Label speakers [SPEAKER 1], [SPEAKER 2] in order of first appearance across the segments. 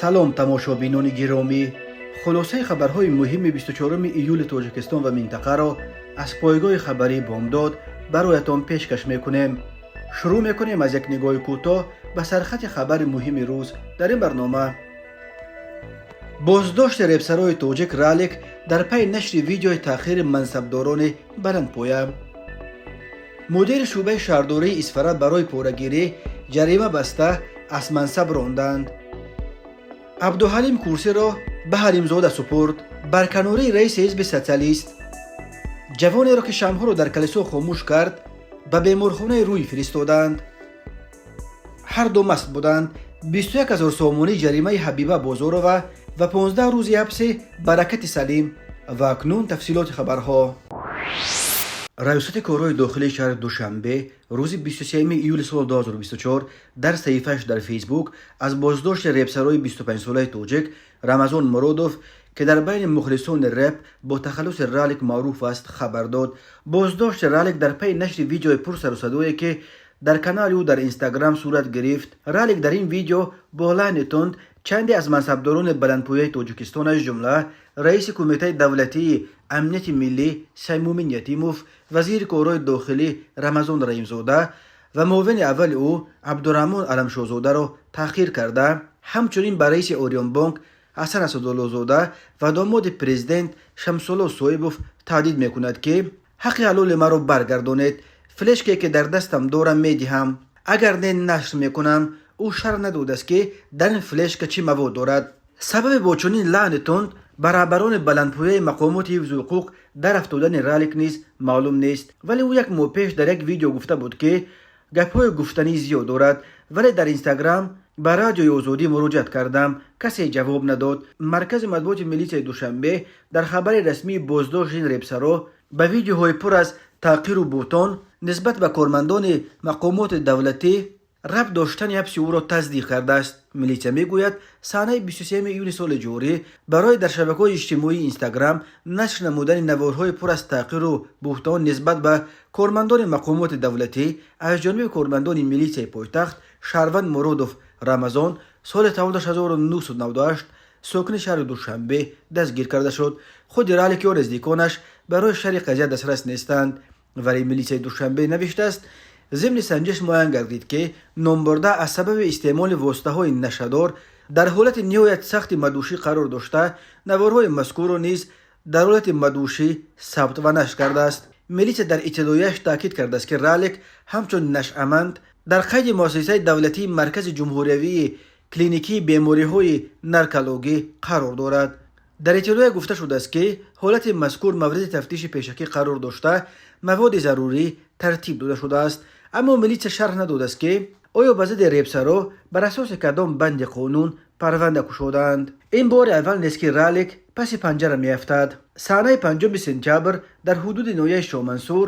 [SPEAKER 1] Салом, тамошобинони гиромӣ! Хулосаи хабарҳои муҳими 24 июли Тоҷикистон ва минтақаро аз пойгоҳи хабарии «Бомдод» бароятон пешкаш мекунем. Шурӯъ мекунем аз як нигоҳи кӯтоҳ ба сархати хабари муҳими рӯз. Дар ин барнома: боздошти репсарои тоҷик Ралик дар пайи нашри видеои таъхири мансабдорони баландпоя, мудири шӯъбаи шаҳрдории Исфара барои порагирӣ ҷарима баста, аз мансаб ронданд, Абдуҳалим курсиро ба Ҳалимзода супурд, барканории раиси ҳизби социалист, ҷавонеро, ки шамъҳоро дар калисо хомӯш кард, ба беморхонаи рӯй фиристоданд, ҳарду маст буданд, 21 ҳазор сомонӣ ҷаримаи Ҳабиба Бозорова ва 15 рӯзи ҳабси Баракати Салим. Ва акнун тафсилоти хабарҳо. Раёсати корҳои дохилии шаҳри Душанбе рӯзи 23 июли соли 2024 дар саҳифааш дар Фейсбук аз боздошти репсарои 25-солаи тоҷик Рамазон Муродов, ки дар байни мухлисони реп бо тахаллуси Ралик маъруф аст, хабар дод. Боздошти Ралик дар пайи нашри видеои пурсарусадое, ки дар канали ӯ дар Инстаграм сурат гирифт. Ралик дар ин видео бо лаҳни тунд чанде аз мансабдорони баландпояи Тоҷикистон, аз ҷумла раиси Кумитаи давлатии амнияти миллӣ Саймумин Ятимов, вазири корҳои дохилӣ Рамазон Раҳимзода ва муовини аввали ӯ Абдураҳмон Аламшоҳзодаро таҳқир карда, ҳамчунин ба раиси Ориёнбонк Ҳасан Асадуллозода ва домоди президент Шамсулло Соибов таҳдид мекунад, ки «ҳаққи ҳалоли маро баргардонед, флешке, ки дар дастам дорам, медиҳам, агар не, нашр мекунам». Ӯ шарҳ надодааст, ки дар ин флешка чӣ мавод дорад. Сабаби бо чунин лаҳни тунд ба раҳбарони баландпояи мақомоти ҳифзи ҳуқуқ дар афтодани Ралик низ маълум нест, вале ӯ як моҳ пеш дар як видео гуфта буд, ки гапҳои гуфтанӣ зиёд дорад, вале дар Инстаграм ба Радиои Озодӣ муроҷиат кардам, касе ҷавоб надод. Маркази матбуоти милитсияи Душанбе дар хабари расмии боздошти ин репсаро ба видеоҳои пур аз таҳқиру буҳтон нисбат ба кормандони мақомоти давлатӣ рабт доштани ҳабси ӯро тасдиқ кардааст. Милитсия мегӯяд, санаи 23 июни соли ҷорӣ барои дар шабакаҳои иҷтимоии Инстаграм нашр намудани наворҳои пур аз таҳқиру буҳтон нисбат ба кормандони мақомоти давлатӣ аз ҷониби кормандони милитсияи пойтахт шаҳрванд Муродов Рамазон, соли таваллудаш 1998, сокини шаҳри Душанбе, дастгир карда шуд. Худи Ралик ё наздиконаш барои шарҳи қазия дастрас нестанд, вале милитсияи Душанбе навиштааст: зимни санҷиш муайян гардид, ки номбурда аз сабаби истеъмоли воситаҳои нашадор дар ҳолати ниҳоят сахти мадҳушӣ қарор дошта, наворҳои мазкурро низ дар ҳолати мадҳушӣ сабт ва нашр кардааст. Милитсия дар иттилоияш таъкид кардааст, ки Ралик ҳамчун нашъаманд дар қайди муассисаи давлатии Маркази ҷумҳуриявии клиникии бемориҳои наркологӣ қарор дорад. Дар иттилоя гуфта шудааст, ки ҳолати мазкур мавриди тафтиши пешакӣ қарор дошта, маводи зарурӣ тартиб дода шудааст. Аммо милитсия шарҳ надодааст, ки оё ба зидди репсаро бар асоси кадом банди қонун парванда кушодаанд. Ин бори аввал нест, ки Ралик паси панҷара меафтад. Санаи 5 сентябр дар ҳудуди ноҳияи Шоҳмансур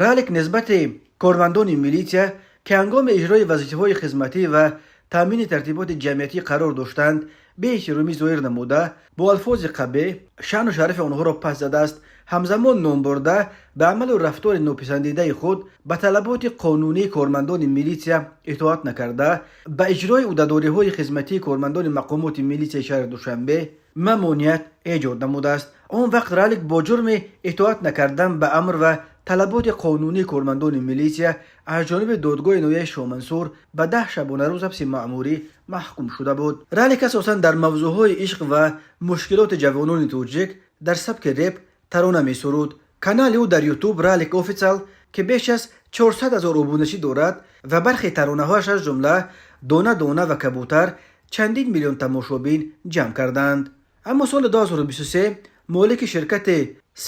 [SPEAKER 1] Ралик нисбати кормандони милитсия, ки ҳангоми иҷрои вазифаҳои хизматӣ ва таъмини тартиботи ҷамъиятӣ қарор доштанд, беэҳтиромӣ зоҳир намуда, бо алфози қабеҳ шаъну шарафи онҳоро паст задааст. Ҳамзамон номбурда ба амалу рафтори нописандидаи худ ба талаботи қонунии кормандони милитсия итоат накарда, ба иҷрои ӯҳдадориҳои хизматии кормандони мақомоти милитсияи шаҳри Душанбе мамоният эҷод намудааст. Он вақт Ралик бо ҷурми итоат накардан ба амр ва талаботи қонунии кормандони милитсия аз ҷониби додгоҳи ноҳияи Шоҳмансур ба 10 шабонарӯз ҳабси маъмурӣ маҳкум шуда буд. Ралик асосан дар мавзӯъҳои ишқ ва мушкилоти ҷавонони тоҷик дар сабки реп тарона месуруд. Канали ӯ дар Ютуб «Ралик Офитсал», ки беш аз 400 ҳазор обуначӣ дорад ва бархе таронаҳояш, аз ҷумла «Дона дона» ва «Кабутар», чандин миллион тамошобин ҷамъ карданд. Аммо соли 2023 молики ширкати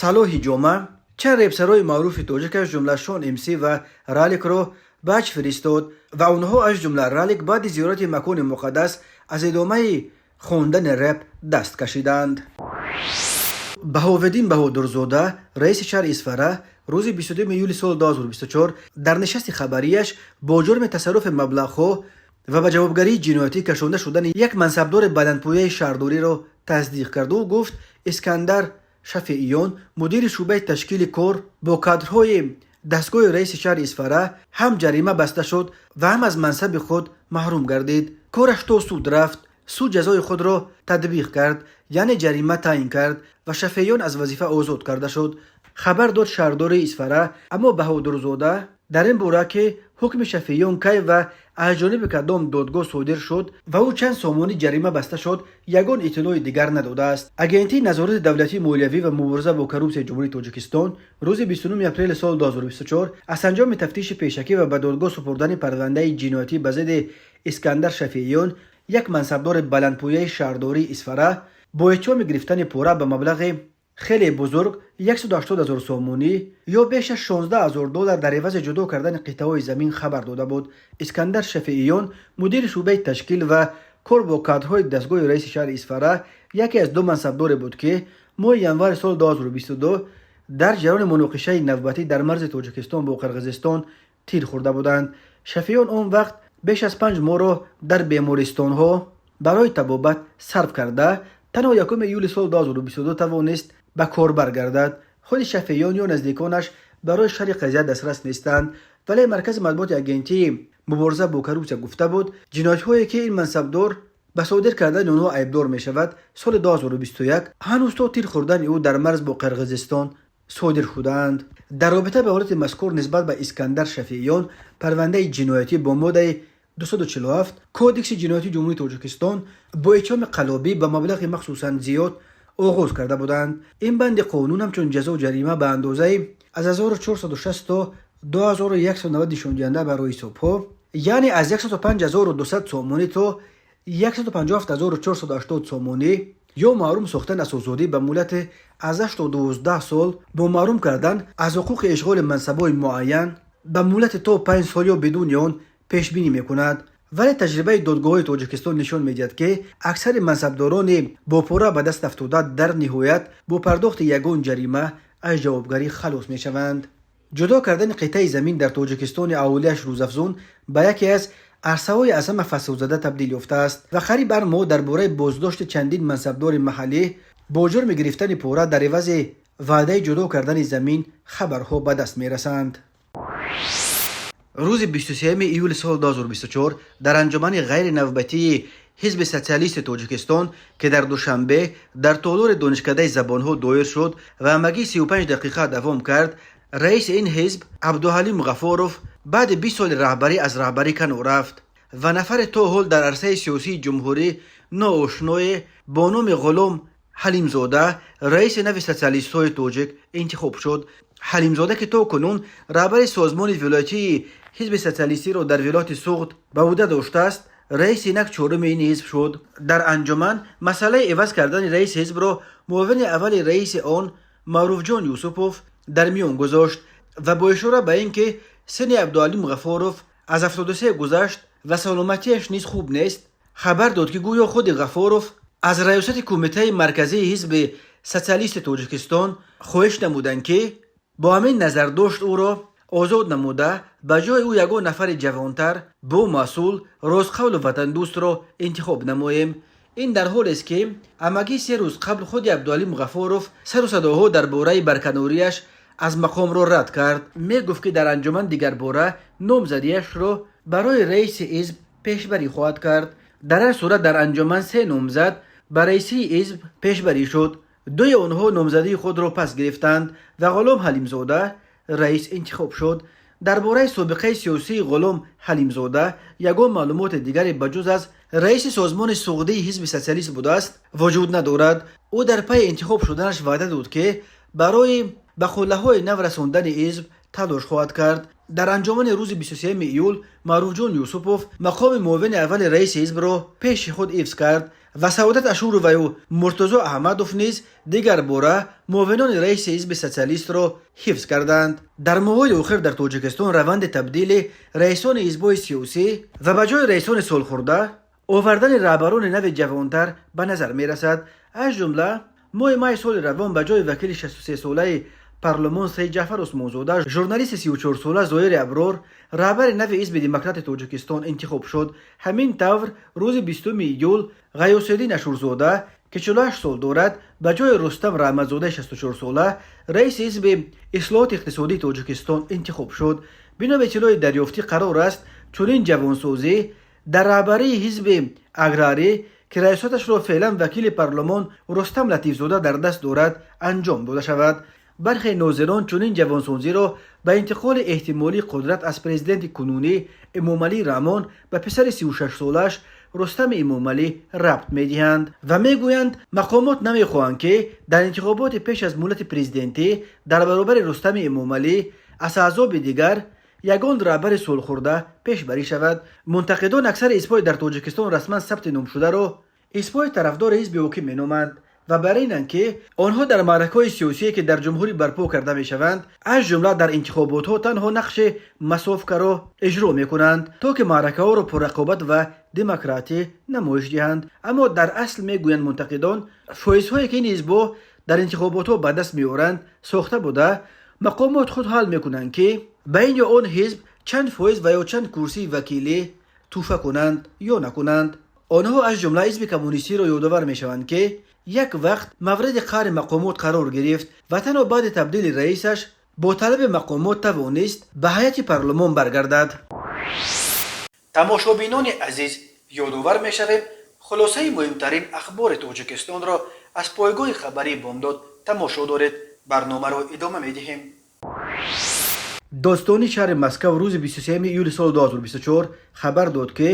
[SPEAKER 1] Салоҳи Ҷома чанд репсарои маъруфи тоҷик, аз ҷумла Шон МС ва Раликро ба ҳаҷ фиристод ва онҳо, аз ҷумла Ралик, баъди зиёрати макони муқаддас аз идомаи хондани реп даст кашиданд. Баҳовиддин Баҳодурзода, раиси шаҳри Исфара, рӯзи 22 июли соли 2024 дар нишасти хабарияш бо ҷурми тасарруфи маблағҳо ва ба ҷавобгарии ҷиноятӣ кашонда шудани як мансабдори баландпояи шаҳрдориро тасдиқ кард. Ӯ гуфт, Искандар Шафеиён, мудири шӯъбаи ташкили кор бо кадрҳои дастгоҳи раиси шаҳри Исфара, ҳам ҷарима баста шуд ва ҳам аз мансаби худ маҳрум гардид. Кораш то суд рафт. Суд ҷазои худро татбиқ кард, яъне ҷарима таъин кард ва Шафеъиён аз вазифа озод карда шуд, хабар дод шаҳрдории Исфара. Аммо Баҳодурзода дар ин бора, ки ҳукми Шафеъиён кай ва аз ҷониби кадом додгоҳ содир шуд ва ӯ чанд сомонӣ ҷарима баста шуд, ягон иттилои дигар надодааст. Агентии назорати давлатии молиявӣ ва мубориза бо коррупсияи Ҷумҳурии Тоҷикистон рӯзи 29 апрели соли 2024 аз анҷоми тафтиши пешакӣ ва ба додгоҳ супурдани парвандаи ҷиноятӣ ба зидди Искандар Шафеъиён, як мансабдори баландпояи шаҳрдории Исфара, бо иттиҳоми гирифтани пора ба маблағи хеле бузург, 180 ҳазор сомонӣ ё беш аз 16 ҳазор доллар, дар ивази ҷудо кардани қитъаҳои замин хабар дода буд. Искандар Шафеъиён, мудири шӯъбаи ташкил ва кор бо кадрҳои дастгоҳи раиси шаҳри Исфара, яке аз ду мансабдоре буд, ки моҳи январи соли 2022 дар ҷараёни муноқишаи навбатӣ дар марзи Тоҷикистон бо Қирғизистон тир хӯрда буданд. Шафеъиён он вақт беш аз 5 моҳро дар бемористонҳо барои табобат сарф карда, танҳо 1 июли соли 2022 тавонист ба кор баргардад. Худи Шафеъиён ё наздиконаш барои шарҳи қазия дастрас нестанд, вале маркази матбуоти агентии мубориза бо коррупсия гуфта буд, ҷиноятҳое, ки ин мансабдор ба содир кардани онҳо айбдор мешавад, соли 2021, ҳанӯз то тир хӯрдани ӯ дар марз бо Қирғизистон содир шудаанд. Дар робита ба ҳолати мазкур нисбат ба Искандар Шафеъиён парвандаи ҷиноятӣ бо моддаи 247 Кодекси ҷиноятии Ҷумҳурии Тоҷикистон бо иттиҳоми қаллобӣ ба маблағи махсусан зиёд оғоз карда буданд. Ин банди қонун ҳамчун ҷазо ҷарима ба андозаи аз 1460 то 2190 нишондиҳанда барои ҳисобҳо, яъне аз 105 200 сомонӣ то 157 480 сомонӣ, ё маҳрум сохтан аз озодӣ ба муҳлати аз 8 то 12 сол бо маҳрум кардан аз ҳуқуқи ишғоли мансабҳои муайян ба муҳлати то 5 сол ё бидуни он пешбинӣ мекунад. Вале таҷрибаи додгоҳҳои Тоҷикистон нишон медиҳад, ки аксари мансабдорони бо пора ба даст афтода дар ниҳоят бо пардохти ягон ҷарима аз ҷавобгарӣ халос мешаванд. Ҷудо кардани қитъаи замин дар Тоҷикистони аҳолиаш рӯзафзун ба яке аз арсаҳои аз ҳама фасодзада табдил ёфтааст ва қариб ҳар моҳ дар бораи боздошти чандин мансабдори маҳаллӣ бо ҷурми гирифтани пора дар ивази ваъдаи ҷудо кардани замин хабарҳо ба даст мерасанд. Рӯзи 23 июли соли 2024 дар анҷумани ғайринавбатии Ҳизби социалисти Тоҷикистон, ки дар Душанбе дар толори Донишкадаи забонҳо доир шуд ва ҳамагӣ 35 дақиқа давом кард, раиси ин ҳизб Абдуҳалим Ғафоров баъди 20 соли раҳбарӣ аз раҳбарӣ канор рафт ва нафаре то ҳол дар арсаи сиёсии ҷумҳурӣ ноошное бо номи Ғулом Ҳалимзода раиси нави социалистҳои тоҷик интихоб шуд. Ҳалимзода, ки то кунун раҳбари созмони вилоятии Ҳизби социалистиро дар вилояти Суғд ба ӯҳда доштааст, раиси инак чоруми ин ҳизб шуд. Дар анҷуман масъалаи иваз кардани раиси ҳизбро муовини аввали раиси он Маъруфҷон Юсупов дар миён гузошт ва бо ишора ба ин ки синни Абдуалим Ғафоров аз 73 гузашт ва саломатиаш низ хуб нест, хабар дод, ки гӯё худи Ғафоров аз раёсати Кумитаи марказии Ҳизби социалисти Тоҷикистон хоҳиш намуданд, ки бо ҳамин назардошт ӯро озод намуда, ба ҷои ӯ ягон нафари ҷавонтар, бо масъул, ростқавлу ватандӯстро интихоб намоем. Ин дар ҳолест, ки ҳамагӣ 3 рӯз қабл худи Абдуалим Ғафоров сару садоҳо дар бораи барканориаш аз мақомро рад кард. Мегуфт, ки дар анҷуман дигарбора номзадиашро барои раиси ҳизб пешбарӣ хоҳад кард. Дар ҳар сурат, дар анҷуман се номзад ба раисии ҳизб пешбарӣ шуд. Дуи онҳо номзадии худро пас гирифтанд ва Ғулом Ҳалимзода раис интихоб шуд. Дар бораи собиқаи сиёсии Ғулом Ҳалимзода ягон маълумоти дигаре, ба ҷуз аз раиси созмони суғдии Ҳизби социалист будааст, вуҷуд надорад. Ӯ дар пайи интихоб шуданаш ваъда дод, ки барои ба қуллаҳои нав расондани ҳизб талош хоҳад кард. Дар анҷумани рӯзи 23 июл Маъруфҷон Юсупов мақоми муовини аввали раиси ҳизбро пеши худ ҳифз кард ва Саодат Ашуроваю Муртузо Аҳмадов низ дигар бора муовинони раиси Ҳизби социалистро ҳифз карданд. Дар моҳҳои охир дар Тоҷикистон раванди табдили раисони ҳизбҳои сиёсӣ ва ба ҷои раисони солхӯрда овардани раҳбарони нави ҷавонтар ба назар мерасад. Аз ҷумла, моҳи майи соли равон ба ҷои вакили 63-солаи парлумон Сайидҷаъфар Усмонзода журналисти 34-сола Зоири Аброр раҳбари нави Ҳизби демократи Тоҷикистон интихоб шуд. Ҳамин тавр, рӯзи 20 июл Ғаёсиддин Ашурзода, ки 48 сол дорад, ба ҷои Рустам Раҳматзодаи 64-сола раиси Ҳизби ислоҳоти иқтисодии Тоҷикистон интихоб шуд. Бино ба иттилои дарёфтӣ, қарор аст чунин ҷавонсозӣ дар раҳбарии ҳизби аграрӣ Ки раёсаташро феълан вакили парлумон Рустам Латифзода дар даст дорад, анҷом дода шавад. Бархе нозирон чунин ҷавонсозиро ба интиқоли эҳтимолии қудрат аз президенти кунунӣ Эмомалӣ Раҳмон ба писари 36-солааш Рустами Эмомалӣ рабт медиҳанд ва мегӯянд, мақомот намехоҳанд, ки дар интихоботи пеш аз муҳлати президентӣ дар баробари Рустами Эмомалӣ аз аҳзоби дигар ягон раҳбари солхӯрда пешбарӣ шавад. Мунтақидон аксари ҳизбҳои дар Тоҷикистон расман сабти номшударо ҳизбҳои тарафдори ҳизби ҳоким меноманд ва бар инанд, ки онҳо дар маъракаҳои сиёсие, ки дар ҷумҳурӣ барпо карда мешаванд, аз ҷумла дар интихоботҳо, танҳо нақши массовкаро иҷро мекунанд, то ки маъракаҳоро пуррақобат ва демократӣ намоиш диҳанд. Аммо дар асл, мегӯянд мунтақидон, фоизҳое, ки ин ҳизбҳо дар интихоботҳо ба даст меоранд, сохта буда, мақомот худ ҳал мекунанд, ки ба ин ё он ҳизб чанд фоиз ва ё чанд курсии вакилӣ тӯҳфа кунанд ё накунанд. Онҳо аз ҷумла Ҳизби коммунистиро ёдовар мешаванд, ки як вақт мавриди қаҳри мақомот қарор гирифт ва танҳо баъди табдили раисаш бо талаби мақомот тавонист ба ҳайати парлумон баргардад. Тамошобинони азиз, ёдовар мешавем, хулосаи муҳимтарин ахбори Тоҷикистонро аз пойгоҳи хабарии «Бомдод» тамошо доред. Барномаро идома медиҳем. Додситонии шаҳри Москав рӯзи 23 июли соли 2024 хабар дод, ки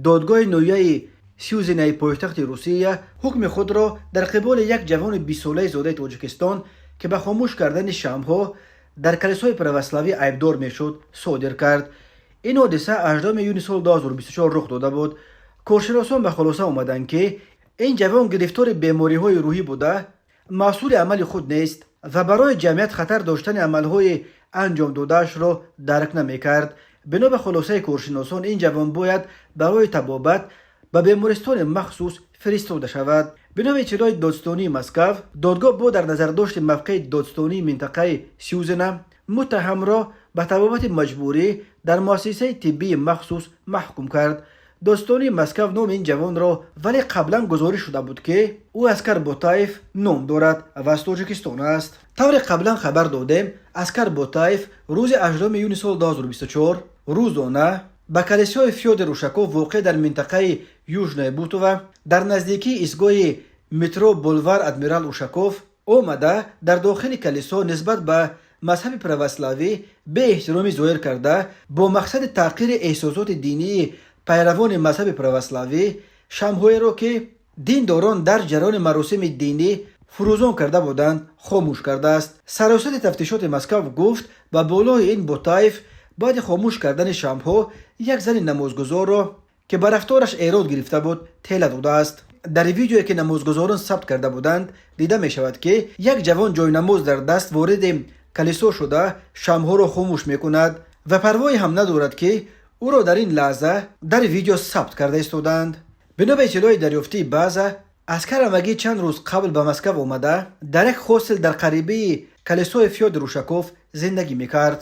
[SPEAKER 1] додгоҳи ноҳияи Сюзинаи пойтахти Русия ҳукми худро дар қиболи як ҷавони 20-солаи зодаи Тоҷикистон, ки ба хомӯш кардани шамъҳо дар калисои православӣ айбдор мешуд, содир кард. Ин ҳодиса 18 июни соли 2024 рух дода буд. Коршиносон ба хулоса омаданд, ки ин ҷавон гирифтори бемориҳои рӯҳӣ буда, масъули амали худ нест ва барои ҷамъият хатар доштани амалҳои анҷом додаашро дарк намекард. Бино ба хулосаи коршиносон, ин ҷавон бояд барои табобат ба бемористони махсус фиристода шавад. Бино ба иттилои додситонии Москав, додгоҳ бо дар назардошти мавқеи додситонии минтақаи Сюзина муттаҳамро ба табобати маҷбурӣ дар муассисаи тиббии махсус маҳкум кард. Додситонии Москав номи ин ҷавонро вале қаблан гузориш шуда буд, ки ӯ Аскар Ботаев ном дорад ва аз Тоҷикистон аст. Тавре қаблан хабар додем, Аскар Ботаев рӯзи 8 июни соли 2024 рӯзона ба калисои Фёдор Ушаков, воқеъ дар минтақаи Южное Бутово, дар наздикии истгоҳи метро Булвар Адмирал Ушаков омада, дар дохили калисо нисбат ба мазҳаби православӣ беэҳтиромӣ зоҳир карда, бо мақсади таҳқири эҳсосоти динии пайравони мазҳаби православӣ шамъҳоеро, ки диндорон дар ҷараёни маросими динӣ фурӯзон карда буданд, хомӯш кардааст. Сарраёсати тафтишоти Москав гуфт, ба болои ин Ботаев баъди хомӯш кардани шамъҳо як зани намозгузорро, ки ба рафтораш эрод гирифта буд, тела додааст. Дар видеое, ки намозгузорон сабт карда буданд, дида мешавад, ки як ҷавон ҷойнамоз дар даст вориди калисо шуда, шамъҳоро хомӯш мекунад ва парвое ҳам надорад, ки ӯро дар ин лаҳза дар видео сабт карда истодаанд. Бино ба иттилои дарёфтии баъза, Аскар ҳамагӣ чанд рӯз қабл ба Москав омада, дар як хостел дар қарибии калисои Фёдор Ушаков зиндагӣ мекард.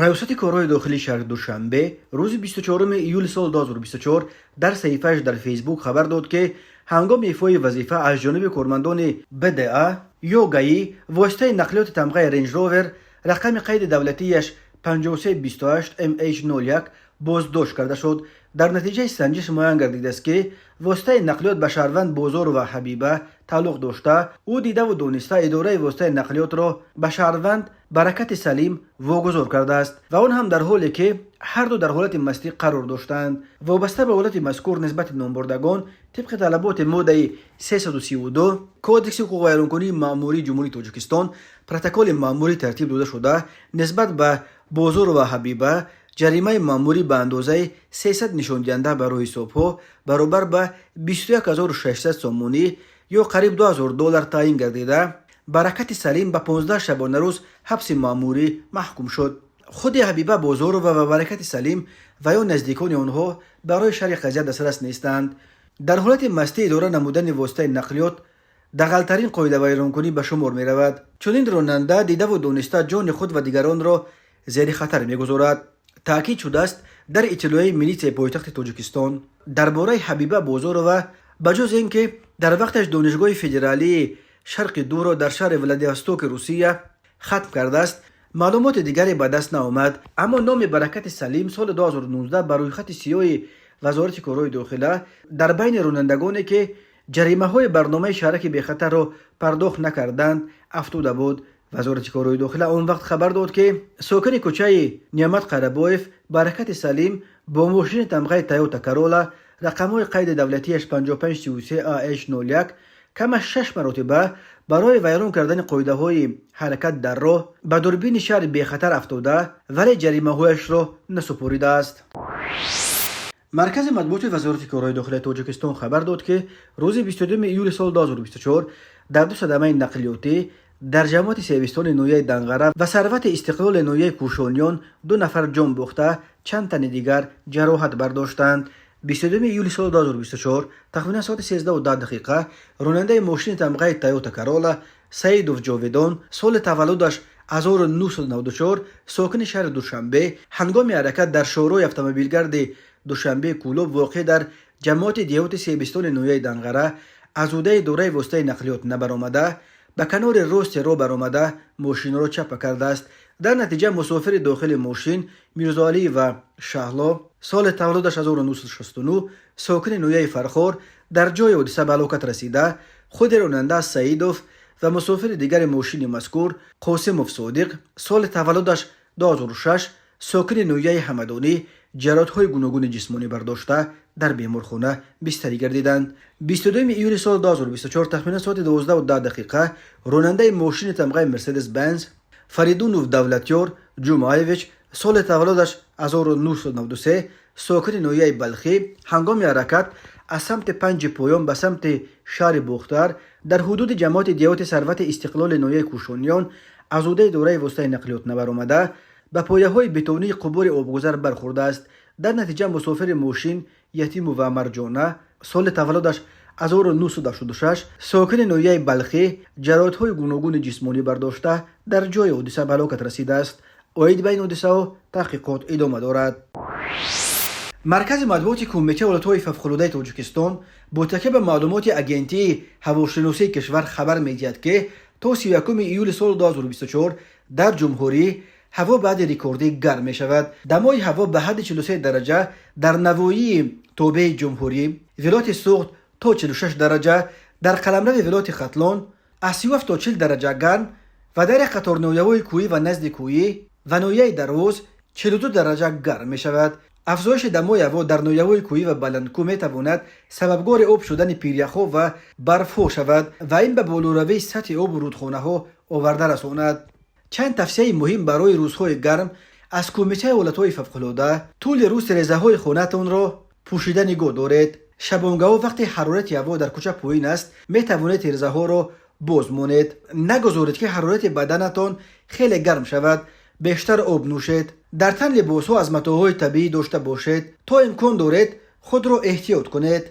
[SPEAKER 1] Раёсати корҳои дохилии шаҳри Душанбе рӯзи 24 июли соли 2024 дар саҳифааш дар Фейсбук хабар дод, ки ҳангоми ифои вазифа аз ҷониби кормандони БДА ё ГАИ воситаи нақлиёти тамғаи Рейндж Ровер, рақами қайди давлатияш 5328 МH01, боздошт карда шуд. Дар натиҷаи санҷиш муайян гардидааст, ки воситаи нақлиёт ба шаҳрванд Бозорова Ҳабиба тааллуқ дошта, ӯ дидаву дониста идораи воситаи нақлиётро ба шаҳрванд Баракати Салим вогузор кардааст ва он ҳам дар ҳоле, ки ҳарду дар ҳолати мастӣ қарор доштанд. Вобаста ба ҳолати мазкур нисбати номбурдагон тибқи талаботи моддаи 332 Кодекси ҳуқуқвайронкунии маъмурии Ҷумҳурии Тоҷикистон протоколи маъмурӣ тартиб дода шуда, нисбат ба Бозорова Ҳабиба ҷаримаи маъмурӣ ба андозаи 300 нишондиҳанда барои ҳисобҳо, баробар ба 21 600 сомонӣ ё қариб 2000 доллар таъин гардида, Баракати Салим ба 15 шабонарӯз ҳабси маъмурӣ маҳкум шуд. Худи Ҳабиба Бозорова ва Баракати Салим ва ё наздикони онҳо барои шарҳи қазия дастрас нестанд. Дар ҳолати мастӣ идора намудани воситаи нақлиёт дағалтарин қоидавайронкунӣ ба шумор меравад. Чунин ронанда дидаву дониста ҷони худ ва дигаронро зери хатар мегузорад, таъкид шудааст дар иттилоияи милитсияи пойтахти Тоҷикистон. Дар бораи Ҳабиба Бозорова, ба ҷуз ин ки дар вақташ Донишгоҳи федералии Шарқи Дурро дар шаҳри Владивостоки Русия хатм кардааст, маълумоти дигаре ба даст наомад. Аммо номи Баракати Салим соли 2019 ба рӯйхати сиёҳи Вазорати корҳои дохила дар байни ронандагоне, ки ҷаримаҳои барномаи шаҳраки бехатарро пардохт накарданд, афтода буд. Вазорати корҳои дохила он вақт хабар дод, ки сокини кӯчаи Неъмат Қарабоев Баракати Салим бо мошини тамғаи Тойота Карола, рақамҳои қайди давлатиаш 5533 AH 01, камаш шаш маротиба барои вайрон кардани қоидаҳои ҳаракат дар роҳ ба дурбини шаҳри бехатар афтода, вале ҷаримаҳояшро насупоридааст. Маркази матбуоти Вазорати корҳои дохилаи Тоҷикистон хабар дод, ки рӯзи 22 июли соли 2024 дар ду садамаи нақлиётӣ дар ҷамоати Себистони ноҳияи Данғара ва Сарвати Истиқлоли ноҳияи Кӯшониён ду нафар ҷон бохта, чанд тани дигар ҷароҳат бардоштанд. 22 июли соли 2024 тахминан соати 13:10 ронандаи мошини тамғаи Тойота Карола Саидов Ҷовидон, соли таваллудаш 1994, сокини шаҳри Душанбе, ҳангоми ҳаракат дар шоҳроҳи автомобилгарди Душанбе Кӯлоб, воқеъ дар ҷамоати деҳоти Себистони ноҳияи Данғара, аз ҳудаи дораи воситаи нақлиёт набаромада, ба канори рости роҳ баромада, мошинро чапа кардааст. Дар натиҷа мусофири дохили мошин Мирзоалиева Шаҳло, соли таваллудаш 1969, сокини ноҳияи Фархор, дар ҷои ҳодиса ба ҳалокат расида, худи ронанда Саидов ва мусофири дигари мошини мазкур Қосимов Содиқ, соли таваллудаш 2006, сокини ноҳияи Ҳамадонӣ, ҷароҳатҳои гуногуни ҷисмонӣ бардошта, дар беморхона бистарӣ гардиданд. 22 июли соли 2024 тахминан соати 12:10 ронандаи мошини тамғаи Мерседес Бенз Фаридунов Давлатёр Ҷумъаевич, соли таваллудаш 1993, сокини ноҳияи Балхӣ, ҳангоми ҳаракат аз самти Панҷи Поён ба самти шаҳри Бохтар дар ҳудуди ҷамоати деҳоти Сарвати Истиқлоли ноҳияи Кӯшониён аз ҳудаи дораи воситаи нақлиёт набаромада, ба пояҳои бетонии қубури обгузар бархӯрдааст. Дар натиҷа мусофири мошин Ятимова Марҷона, соли таваллудаш 1986, сокини ноҳияи Балхӣ, ҷароҳатҳои гуногуни ҷисмонӣ бардошта, дар ҷои ҳодиса ба ҳалокат расидааст. Оид ба ин ҳодисаҳо таҳқиқот идома дорад. Маркази матбуоти Кумитаи ҳолатҳои фавқулодаи Тоҷикистон бо такя ба маълумоти Агентии ҳавошиносии кишвар хабар медиҳад, ки то 31 июли соли 2024 дар ҷумҳурӣ ҳаво баъди рекордӣ гарм мешавад. Дамои ҳаво ба ҳадди 43 дараҷа дар навоии тобеи ҷумҳурӣ, вилояти Суғд то 46 дараҷа, дар қаламрави вилояти Хатлон аз 37 то 40 дараҷа гарм ва дар як қатор ноҳияҳои кӯҳӣ ва назди кӯҳӣ ва ноҳияи Дарвоз 42 дараҷа гарм мешавад. Афзоиши дамои ҳаво дар ноҳияҳои кӯҳӣ ва баландкӯҳ метавонад сабабгори об шудани пиряхҳо ва барфҳо шавад ва ин ба болоравии сатҳи обу рудхонаҳо оварда расонад. Чанд тавсияи муҳим барои рӯзҳои гарм аз Кумитаи ҳолатҳои фавқулода: тӯли рӯз тирезаҳои хонаатонро пӯшида нигоҳ доред. Шабонгаҳо, вақте ҳарорати ҳаво дар кӯча поин аст, метавонед тирезаҳоро боз монед. Нагузоред, ки ҳарорати баданатон хеле гарм шавад. Бештар об нӯшед. Дар тан либосҳо аз матоъҳои табиӣ дошта бошед. То имкон доред, худро эҳтиёт кунед.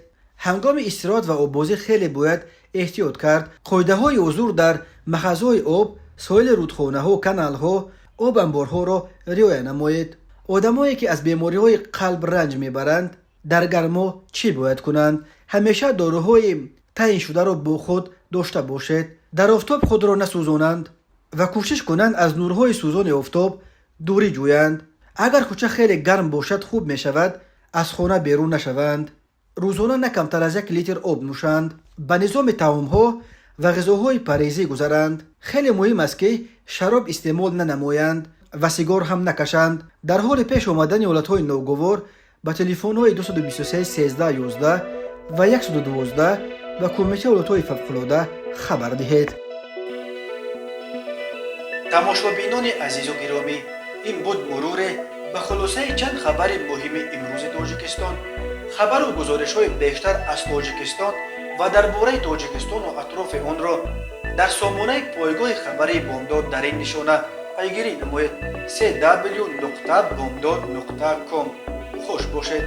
[SPEAKER 1] Ҳангоми истироҳат ва оббозӣ хеле бояд эҳтиёт кард. Қоидаҳои ҳузур дар махазҳои об, соҳили рудхонаҳо, каналҳо, обанборҳоро риоя намоед. Одамое, ки аз бемориҳои қалб ранҷ мебаранд, дар гармо чӣ бояд кунанд? Ҳамеша доруҳои таъиншударо бо худ дошта бошед. Дар офтоб худро насӯзонанд ва кӯшиш кунанд аз нурҳои сӯзони офтоб дурӣ ҷӯянд. Агар кӯча хеле гарм бошад, хуб мешавад аз хона берун нашаванд. Рӯзона на камтар аз 1 литр об нӯшанд. Ба низоми таомҳо ва ғизоҳои парҳезӣ гузаранд. Хеле муҳим аст, ки шароб истеъмол нанамоянд ва сигор ҳам накашанд. Дар ҳоли пеш омадани ҳолатҳои ногувор ба телефонҳои 223 13 11 ва 112 ба Кумитаи ҳолатҳои фавқулода хабар диҳед. Тамошобинони азизу гиромӣ, ин буд муруре ба хулосаи чанд хабари муҳими имрӯзи Тоҷикистон. Хабару гузоришҳои бештар аз Тоҷикистон ва дар бораи Тоҷикистону атрофи онро дар сомонаи пойгоҳи хабарии Бомдод дар ин нишона пайгирӣ намоед: cw.bomdod.com. Хуш бошед.